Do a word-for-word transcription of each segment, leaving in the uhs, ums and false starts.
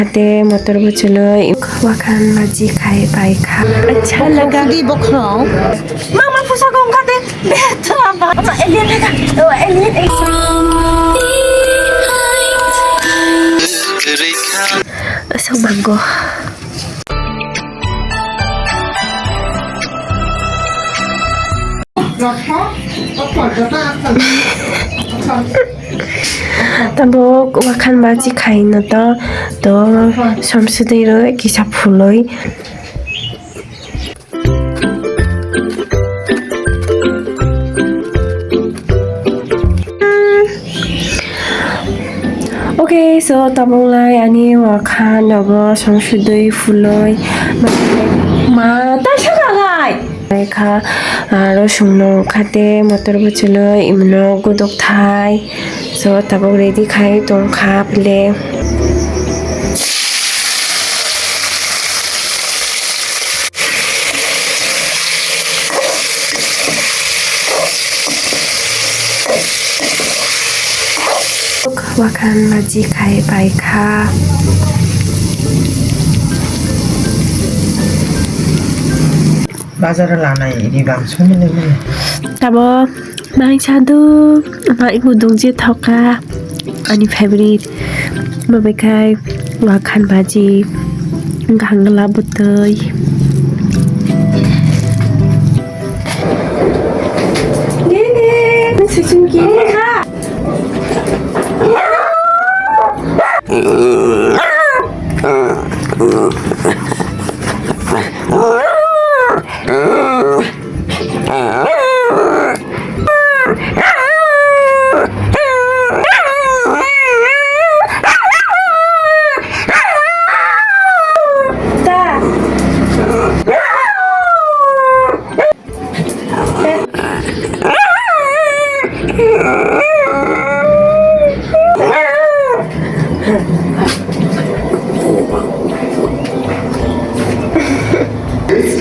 Te motor bwchwlwi wakhan baji khai pai kha. Acha laga. Di bokhorok. Mama pusa gong kha de. Betha ba. Alien laga. Oh, alien. Asok mango. Tabuk wakhan baji khaina to, to somsudwi rw kisa phulwi. Okay, so tabuk lai ani wakhan nogo somsudwi phulwi ma ta sakalai. Kha, aro songno khate motor bwchwlwi imno guduk thai. So, tabuk ready khai tong kha pile. Wakhan baji khai pai kha. Bazar lanai ri bang soni le mani. Tabo mai chadu, mai gudung je thoka. Ani favorite. Mabekai wakhan baji. Gangla butoi. Nene, nang sijin kiri ha.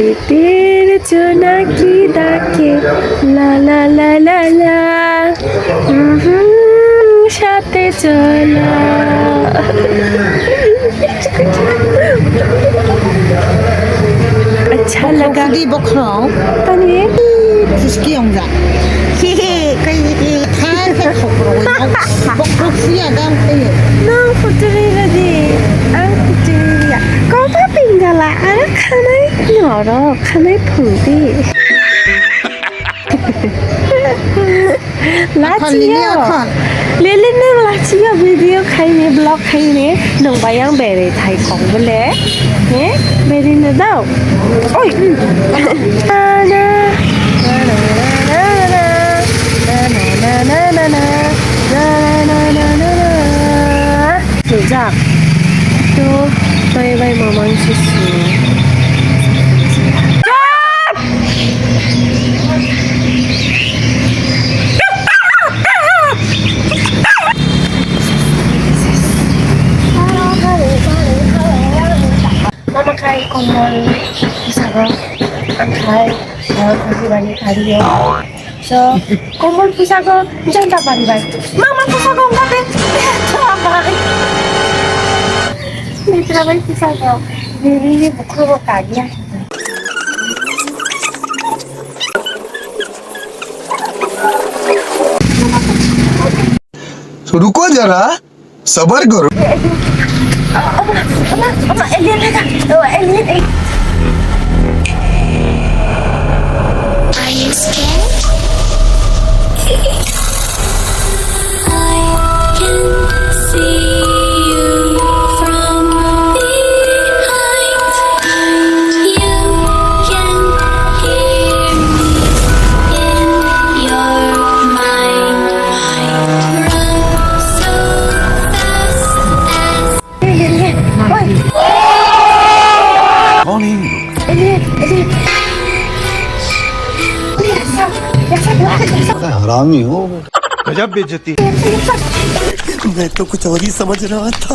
Sitir chunaki dake la la la la la. Mhm, sate chola. Acha laga. Di bokhorok. Tani. Puski ongja. He he, kai he. Khai khai khokro. Bokhorok siya dam khai. Nang putri lagi. Ang putri ya. Kau pa pinggala. Ara khanai noro. Khanai phungdi. Lachiyo. Lili nang lachiyo video khaini, vlog khaini, nung bayang bere thai kong bole. He? Bere no dao. Oi. Ana. Tujak. Tu, bai bai mamang susu. Mama khai kombol bwsago ang khai, ang khai bani kariyo. So, kombol bwsago janta bari bai. Mama bwsago wngkha de, bethra bai. Bethra bai bwsago. Bini bukhrogo kagya. रुको जरा, सबर करो। Are you scared? I can see you from behind. You can hear me in your mind. Run so fast as कौन है ये लोग? बड़ा हरामी हो। गजब बेइज्जती। मैं तो कुछ और ही समझ रहा था।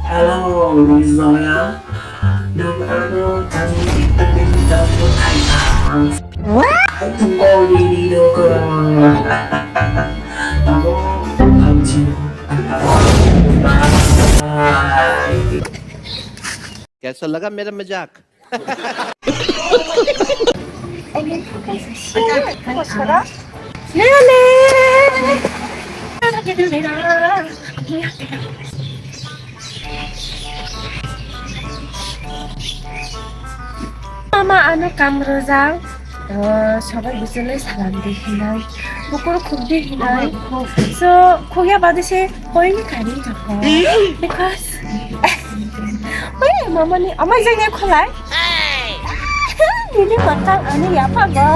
Hello, Miss Zoya. What? Already the girl. कैसा लगा मेरा मजाक? Mama ano kamrojak, sobai bichwlwi salam di hinai, bukur khuk di hinai. So khukya bade se koini kari jabo, because oi mama ni amai jai nai kholai. Nini matang ani yapha go.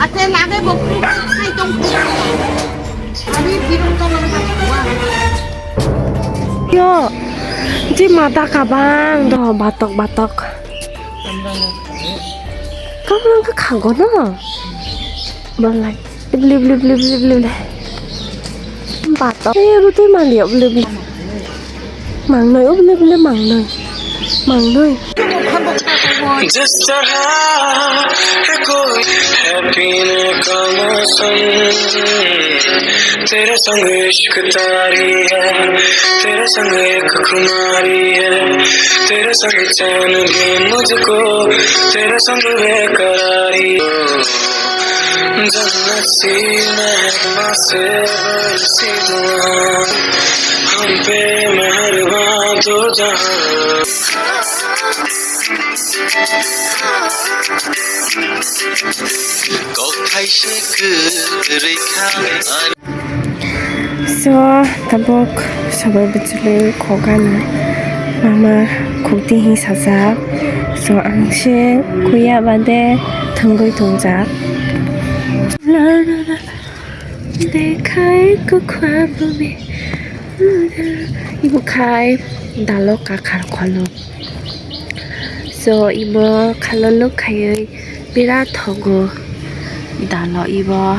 Ate lage bo khai tong. Abi birung tong. Yo, di mata kabang do batok batok. Kamu nang khago no. Balai. Bli bli bli bli bli bli. Batok. Eh, rutui mali bli bli. Mangnoi, o bole bole mangnoi. Mangnoi. जिस तरह है कोई है पीने का मौसम, तेरे संग इश्क तारी है, तेरे संग एक खुमारी है, तेरे संग चैन भी मुझको, तेरे संग बेकरारी। जन्नत सी महक से बरसी दुआ, हम पे मेहरबान दो जहां। Kok thaisik rikha. So, tabuk sobai bwchwlwi khogano mama khukdi hi sajak. So, ang se khuya bade thwngwi tongjak. Dekhai kukhwa bumi. Ibu khai dalo kakhar kholo. So, imo khalolo khaiwi birat thogo dalo ibo.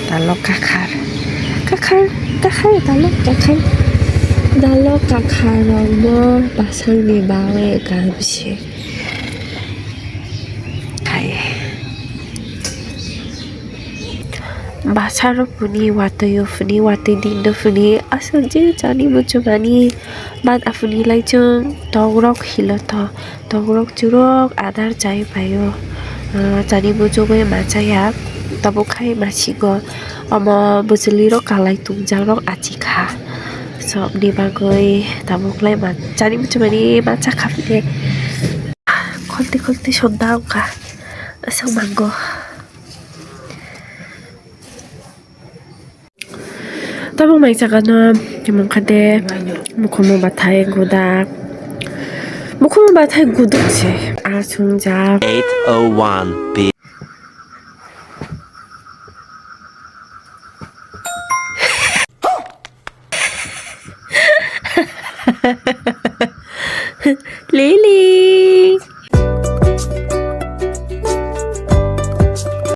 Dalo kakhar. Kakhar, kakhar, dalo kakhar. Dalo kakhar rokbo basangni bagwi gamse. Khai. Basarok phuni watwi o phuni watwi din no phuni aswk je chani muchungmani man aphuni lai chwng tok rok hilo to tok rok churok adar chai paio. Ah, chani muchungwi ma chaya tabuk khai ma singo omo bwchwlwi rok kalai tungjak rok achikha. Sobni bagwi tabuk lai ma chani muchungmani ma chakha phide. Khulti khulti sonda wngkha aswk mango. Tabuk mai chakano mungkha de mukhumu bathai gudak. Mukhumu bathai guduk se asung jak. eight oh one P. Lily.